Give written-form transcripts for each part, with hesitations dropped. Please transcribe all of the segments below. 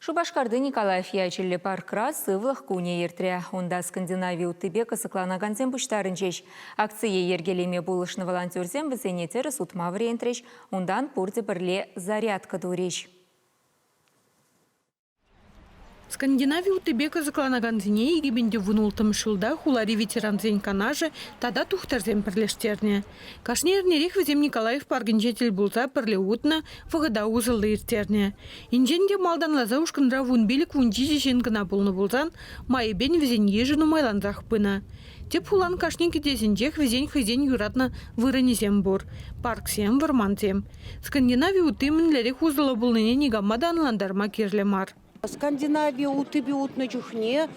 Шупашкарти Николаев ячӗллӗ паркра Сывлӑх кунӗ иртрӗ. Унта Скандинави уттипе кӑсӑкланакансем пуҫтарӑнчӗҫ. Акцие йӗркелеме пулӑшнӑ волонтерсем вӗсене тӗрӗс утма вӗрентрӗҫ, унтан пурте пӗрле зарядка турӗҫ. Скандинави уттипе кӑсӑкланакансене 2016 ҫулта хулари ветерансен канашӗ тата тухтӑрсем пӗрлештернӗ. Кашни эрнерех вӗсем Николаев паркӗнче тӗл пулса пӗрле утнӑ, вӑхӑта усӑллӑ ирттернӗ. Енчен те малтанласа ушкӑнра 15-17 ҫын кӑна пулнӑ пулсан, майӗпен вӗсен йышӗ нумайлансах пынӑ. Тӗп хулан кашни кӗтесӗнчех вӗсен хӑйсен юратнӑ вырӑнӗсем пур: парксем, вӑрмансем. Скандинави утти мӗнлерех усӑллӑ пулнине никама та ӑнлантарма кирлӗ мар. Скандинави уттипе утнӑ чухне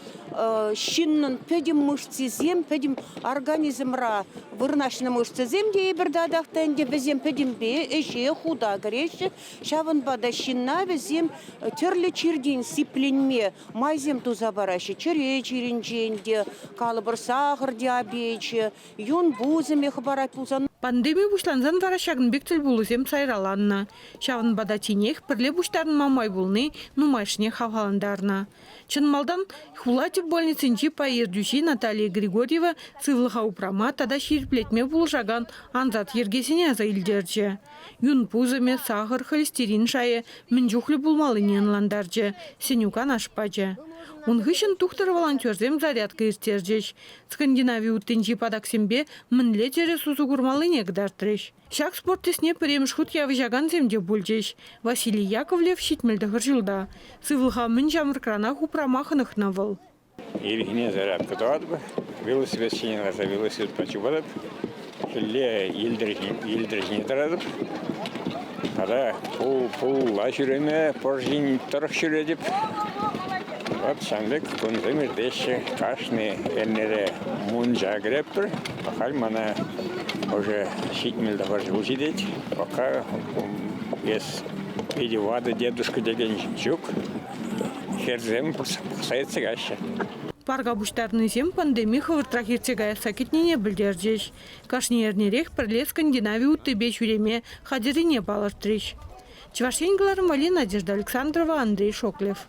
ҫыннӑн пӗтӗм мышцисем, пӗтӗм организмра вырнаҫнӑ мышцӑсем те эпир татах та ӗнтӗ вӗсем пӗтӗмпе ӗҫе хута кӗреҫҫӗ. Ҫавӑнпа та ҫынна вӗсем тӗрлӗ чиртен сипленме майсем туса параҫҫӗ. Чӗре чирӗнчен те, калӑпӑр, сахӑр диабечӗ, юн пусӑмӗ хӑпарать пулсан. Пандеми пуҫлансан вара ҫакӑн пек тӗлпулусем сайраланнӑ. Ҫавӑнпа та тинех пӗрле пуҫтарӑнма май пулни нумайӑшне хавхалантарнӑ. Чӑн малтан хула тӗп больницинчи пай ертӳҫи Наталья Григорьева сывлӑха упрама тата ҫирӗплетме пулӑшакан ансат йӗркесене аса илтерчӗ. Юн пусӑмӗ, сахӑр, холестерин шайӗ мӗн чухлӗ пулмаллине ӑнлантарчӗ, сӗнӳ-канаш пачӗ. Ун хыҫҫӑн тухтӑр-волонтерсем зарядка ирттерчӗҫ. Скандинави уттинчи патаксемпе мӗнле тӗрӗс усӑ курмаллине кӑтартрӗҫ. Ҫак спорт тӗсне пӗрремӗш хут явӑҫакансем те пулчӗҫ. Василий Яковлев 79 ҫулта. Сывлӑха мӗн ҫамрӑкранах упрама хӑнӑхнӑ вӑл. Ирхине зарядка тӑватпӑр, велосипед ҫине ларса велосипедпа чупатӑп, хӗлле йӗлтӗр ҫине тӑратӑп. Тата пулла ҫӳреме пӑр ҫин тӑрӑх ҫӳретӗп. Вӑт ҫавӑн пек кунсем иртеҫҫӗ. Кашни эрнере мунча кӗретпӗр. Халь мана уже 79 ҫул ҫитет. Пока эс питӗ ватӑ дедушка текен ҫук. Хӗрсем пӑхса иртсе каҫҫӗ. Парка пуҫтарнисем пандеми хӑвӑртрах иртсе каясса кӗтнине пӗлтерчӗҫ. Кашни эрнерех пӗрле Скандинави уттипе ҫӳреме хатӗррине палӑртрӗҫ. Чӑваш Ен кӑларӑм валли Надежда Александрова, Андрей Шоклев.